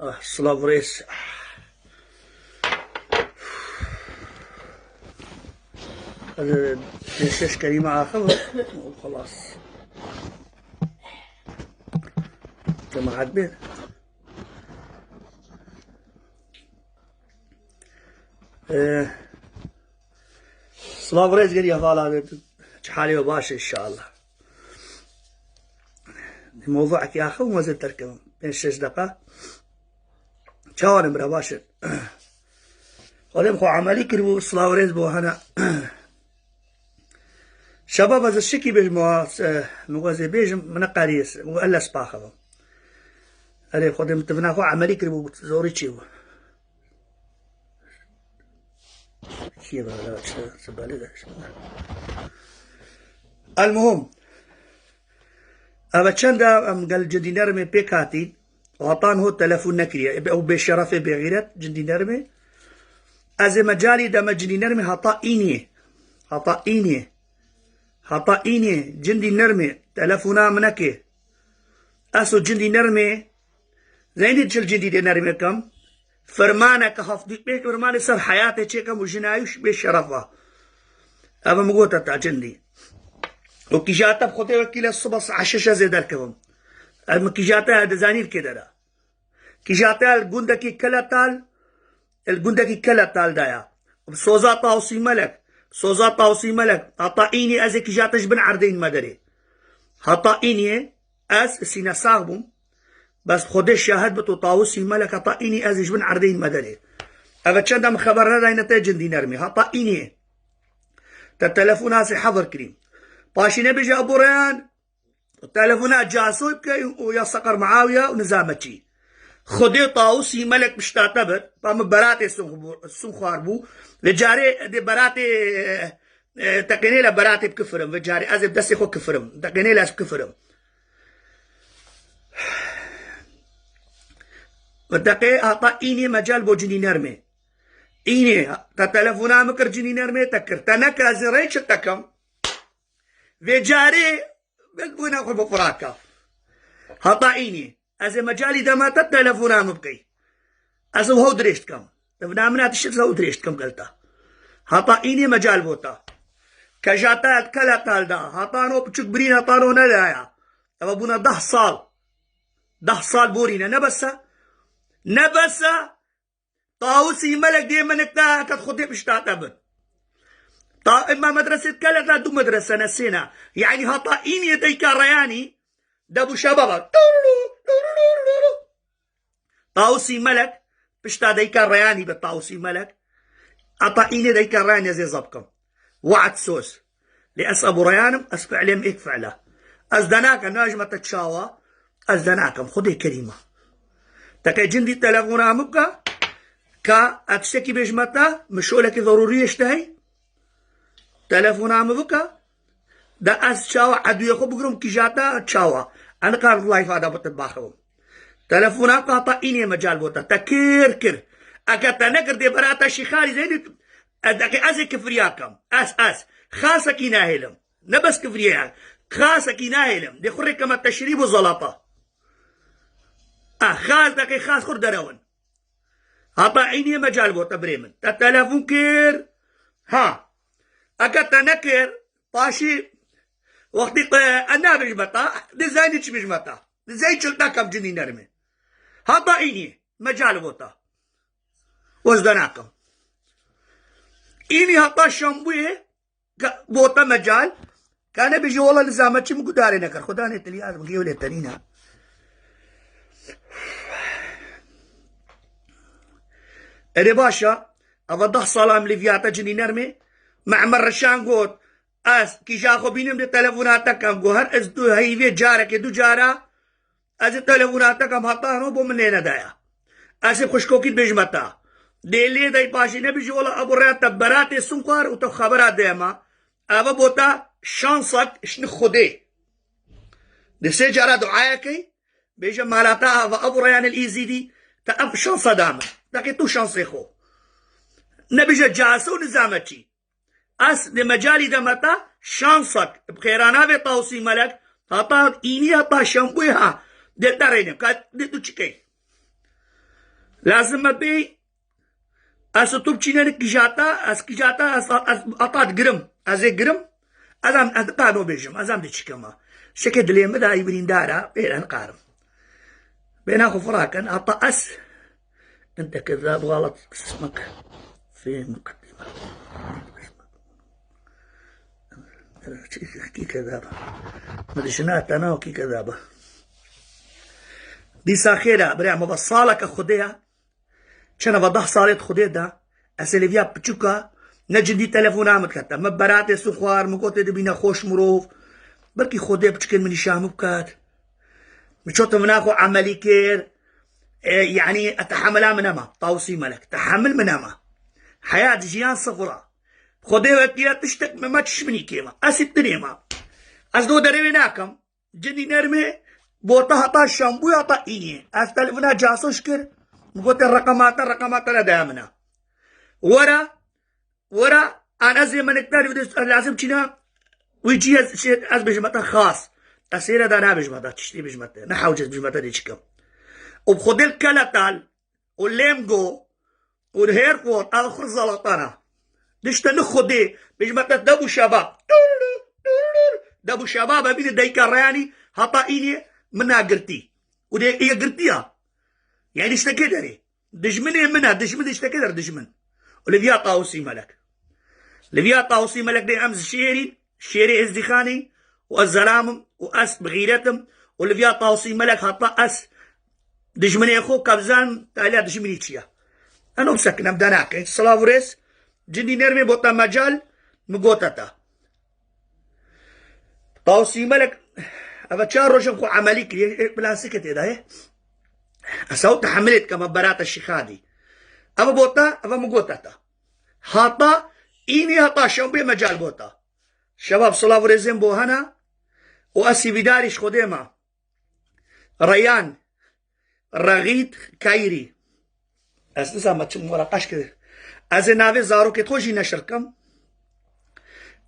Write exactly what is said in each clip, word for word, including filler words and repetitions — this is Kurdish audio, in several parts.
Ah, silav rêz. Hadi, pêşeş kerîme axir. Xelas. Cemaat bir. Ee, silav rêz geriye vala de. Çi halê we baş e inşallah. Mewzûekî axir û mezin terkevim. Pênc şeş deqa. Çawan e bira baş e. Xwedê min xwe emelî kiribû, silav rêz bo hene. Şebab ez şikî bêjim wa, e, min xwe zê bêjim, min neqerî, û elle spaxevim. Erê Xwedê min tivina xwe emelî kiribû, zorî çêbû. Kî bala çi, çi belê de, çi bala. Elmuhim. Eve çend e em gel cindî nermê pêk hatîn. Hatan ho telefon nekiriye. Ebe ew bêşerefê bêxîret cindî nermê. Ez ê mecalî deme cindî nermê hata îniyê. Hata îniyê. Hata îniyê cindî nermê. Telefona min neke. Ez û cindî nermê. Zeynî çil cindî dê nermê kim. Fermaneke heftê û pênc fermanê ser heyatê çêkim û jinayî û bê şerefa. Ev min gote ta cindî. Û kîjate bi Xwedê wekîle siba saet şeş ez ê derkevim. Ev min kîjate dizanî li kê dera. Kîjate li gundekî Keletal, li gundekî Keletal de ya. Soza Tawsî Melek. Soza Tawsî Melek. Heta înî ez ê kîjate ji bin erdê înme derê. Heta îniyê Ez sînesax bûm. Bes Xwedê şahid bi, tu Tawusî Melek heta înî ez ji bin erdê înme derê. Eve çenda min xeber nedayne te cindî nermî. Heta înî. Te telefona ez ê hevir kirî. Paşî nebêje Ebu Reyan, telefona Casoy bike û ya Seqer Muawiya û nizame çî. Xwedê Tawusî Melek pişta te bit. Pa min beratê sun xwar bû. Vê carê dê beratê E, teqê nêle beratê bikifirim, vê carê ez ê bi destê xwe kifirim. Teqê nêle ez bikifirim. Vê teqê hata înê mecal bo cinî nermê. Înê, te telefona min kir cinî nermê te kir. Te nekir ez ê rê çi te kim? Vê carê bik bûna xwe bi firaka. Hata înê. Ez ê mecalî dema te telefona min bikey. Ez û hew dirêj dikim. Tevna min a tişt ez û dirêj dikim gel te. Hata înê mecal bo te. Keja te et kele tal da. Hata no piçuk birîn hata no nedaya. Eva bûna deh sal. Deh sal borîne. Ne bes e? Ne bes e? Tawusî Melek dê minik te ket Xwedê pişta te bin. Ta imma medrese kele te du medrese ne sê ne. Yani hata înê deyka reyanî de bu şebaba. Tawusî Melek pişta deyka reyanî be Tawusî Melek. Hata înê deyka reyanî ez ê zebkim. We'd soz. Lê ez Ebu Reyan im, ez fiilê min êk fiil e. Ez denakim, najime te çawa, ez denakim, Xwedê kerîm e. Te qey cindî telefona min bike, ka ez tiştekî bêjime te, min şolekî zerûrî hişte hey. Telefona min bike, de ez çawa edûyê xwe bigirim kîja te çawa. Ez nikarim live-a de bi te baxivim. Telefona bike heta înê mecal bo te. Te kir kir. Eke te nekir dê bera te şîxarî zeynî, ez deqê ez ê kifriya kim. Ez, ez. Xasekî nahêlim. Ne bes kifriye ya. Xasekî nahêlim. Dê xwe rêkeme teşrî bo zelata. A, xas deqê xas xur derewin. Hata înê mecal bo te birê min. Te telefon kir. Ha. Eke te nekir, paşî wextî qe-, ez nabêjime ta, dê zeynî çi bêjime ta. Dê zeynî çil te kam cinî nermê. Hata înî, mecal bo te. Ez denakim. Înî hata şambûyê, ka-, bo te mecal, ka nebêjî wela li zahmet çi min gudarê nekir. Xudanê te liyaz min, lê terîna. Erê baş e, eva deh sala em li viyata cinî nermê, me Emer Reşan got, ez kîja xwe bînim di telefona te kem, got, her ez tu heyvê carekê du cara, ez ê telefona te kem heta heno bo min nêne daya. Ez ê xwişkokî bêjime te. Dê lê dey paşî nebêjî wela Ebu Reyan te beratê sun xwar û te xebera dema. Eve bo te şansek şni Xwedê. Di sê cara duaya key, bêje mala te eve Ebu Reyan el Îzîdî, te ev şansa da min. Deqê tu şansê xwe. Nebêje caso nizame çî. Ez di mecalî de me te şansek bi xêrana vê Tawsî Melek, heta înî heta şembûyê ha, dê te rênim, ka dê tu çi key? Lazim me bê, ez tu biçîne li kijata, ez kijata, ez, ez ata digirim. Ez ê girim. Ez em, ez diqano bêjim, ez em diçikima. Şeke dilê min de ey birîndara, bêre niqarim. Bêna xwe firakin, hata ez. Ente kezab, galat, kısmak. Fi mukaddime. Kî kezaba. Min dijina te na kî kezaba. Dîsa xêra, birê me va saleke Xwedê ya. Çend eva deh salê di Xwedê de, ez ê li viya piçûka, ne cindî telefona min dikete. Min beratê sixwar, min gotê dibîne xweş mirov. Belkî Xwedê piçikên min nîşan min bikat. Min ço tevna xwe emelî kir. E, yanî, e, tehemila min nema. Tawusî Melek. Tehemil min nema. Heyat jiyan sifira. Xwedê wekî ye tiştek me, me çişminî kêma. Ez ê tinê ma. Ez do derê wê nakim. Cindî nermê, bota hata şambû ya ta îniyê. Ez telefona casoş kir. Min gote reqema te, reqema te ne daya min e. Were, were, an ez ê minikdar, lazim çîna, wî cî ez, şey, ez bêjim te xas. Ez sêre de nabêjim te, tiştî bêjim te. Ne hewce ez bêjim te dê çikim. Û bi Xwedê li keletal, û lêm go, û her xort, ev xurt zalatana. Dişte li Xwedê, bêjim te debû şebab. Debû şebab, evîne deyka reyanî, hata înê min nagirtî. Û dê ê girtiya. Yani dişte kê derê. Dijminê min e, dijmin dişte kê der dijmin. Û li viya Tawusî Melek. Li viya Tawusî Melek dê em şêrîn, şêrê Êzdîxanî û ez zelam im û ez bi xîret im û li viya Tawusî Melek hata ez dijminê xwe kevzan taliya dijminî çiya. Eno bisekinem de nake. Silav û rêz, cindî nermê bota mecal, min gota te. Tawusî Melek, eve çar roj em xwe emelî kiriye, e, plastikê tê de ye. Ez ew tehemilê dikeme berata şîxadî. Eve bota, eve min gota te. Hata, înî hata şembê mecal bota. Şebab silav û rêzên bo hena û ez sîvîdarî ji Xwedê me. Reyan, Rexît Kayrî. Ez nizam me çi min were qeş kir. Ez ê navê zarokê xwe jî neşir kim.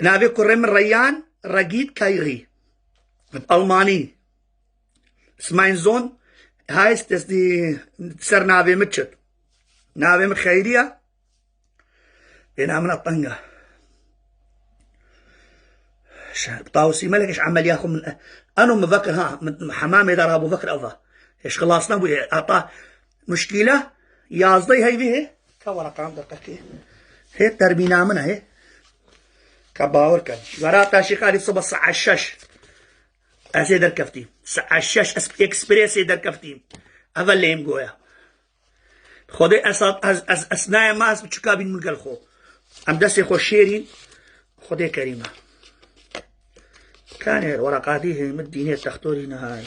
Navê kurê min Reyan, Regît Kayrî. Almanî. Smeinzon heist ez dî ser navê min çit. Navê min Xeyriye. Bêna min a tenga. Ş-, Tawusî Melek ji emeliya xwe min, eno min vekir ha, min hemamê de rabû vekir eva. Hêj xilas nebûye. Ata muşkîle yazdeh heyvî hê. Ka were qam deqekê. Hê termîna min e hê. Ka bawer ken. Were ta şîxalî sibe saet şeş. Ez ê derkeftî. Saet şeş ez ekspresê derkeftî. Eve lêm goya. Xwedê ez, ez, ez, ez nayê ma ez biçûka bîn min gel xwe. Em destê xwe şêrîn. Xwedê kerîm e. Kanê wereqatî hê min dînê textorî nihay.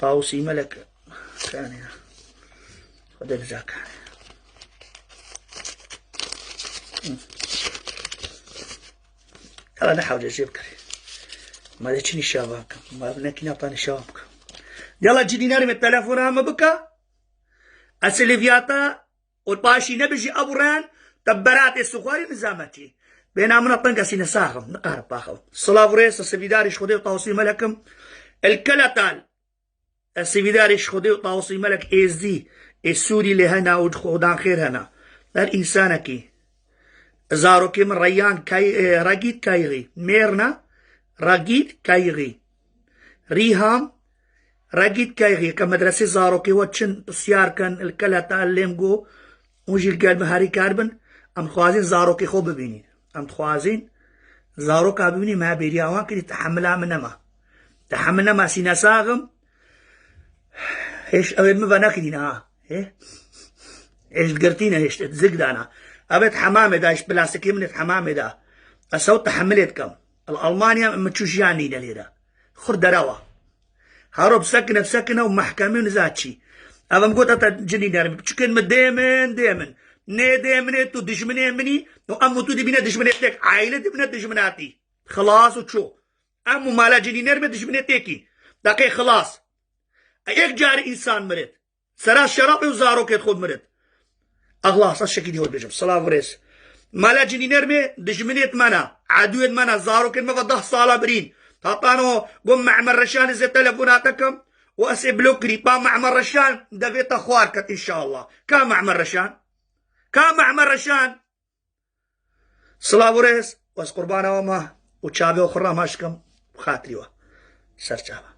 Tawusî Melek. Kanê. Xwedê biza kanê. Yala ne hewce jê bikirî. Ma de çi nîşa van kim? Ma nekî nata nîşa van kim? Yala cî dînarê me telefona me bika. Ez ê lê viyata û paşî nebijî ebu ren te beratê sixwarî nizametî. Bêna min a tenga sîne saxim, niqarim paxim. Silav û rêz, sivîdarî ji Xwedê û Tawusî Melekim. El keletal. Ez sivîdarê ji Xwedê û Tawusî Melek Êzdî ê Sûrî lê hena û ji Xwedan xêr hena. Her însanekî zarokê min Reyyan Kay-, e, Regît Kaygî. Mêrna Regît Kaygî. Rîham Regît Kaygî. Ke medresê zarokê we çin pisyar ken, li keleta lêm go, hûn jî li gel min herîkar bin. Em dixwazin zarokê xwe bibînîn. Em dixwazin zaroka bibînî, me bêriya wan kirî, tehemila min nema. Tehemil nema sîne saxim. Hêj ew ê min venekirîne ha. Hê? Hêj digirtîne, hêj zig dana. Ev ê hemamê da, hêj plastikê min ê hemamê da. Ez ew tehemilê dikim. Li Almanya min çû jiyan nîne lê de. Xur derewa. Haro bisekine, bisekine û mehkemê û niza çî. Ev em got, ete cinî nermî. Biçûkên min dê min, dê min. Nê dê min ê tu dijminê min î. Û em û tu dibîne dijminê tek. Aîle dibîne dijminatî. Xilas û çû. Em û mala cinîner me dijminê têkî. Deqê xilas. Ê yek carî însan mirit. Sera şerabê û zarokê xwe mirit. Xilas, ez şekî dî hol bêjim. Silav û rêz. Mala cinîner me dijminê me ne. Edûyê me ne. Zarokên me ve deh sala birîn. Hatano gom Me'mer Reşanê zê telefonate kim. û ez ê blok kirî. Pa Me'mer Reşan devê te xwar ket înşallah. Ka Me'mer Reşan? Ka Me'mer Reşan? Silav û rêz, ez qurbana we me û çavê xwe rama şikim, xatirî we. Ser çava.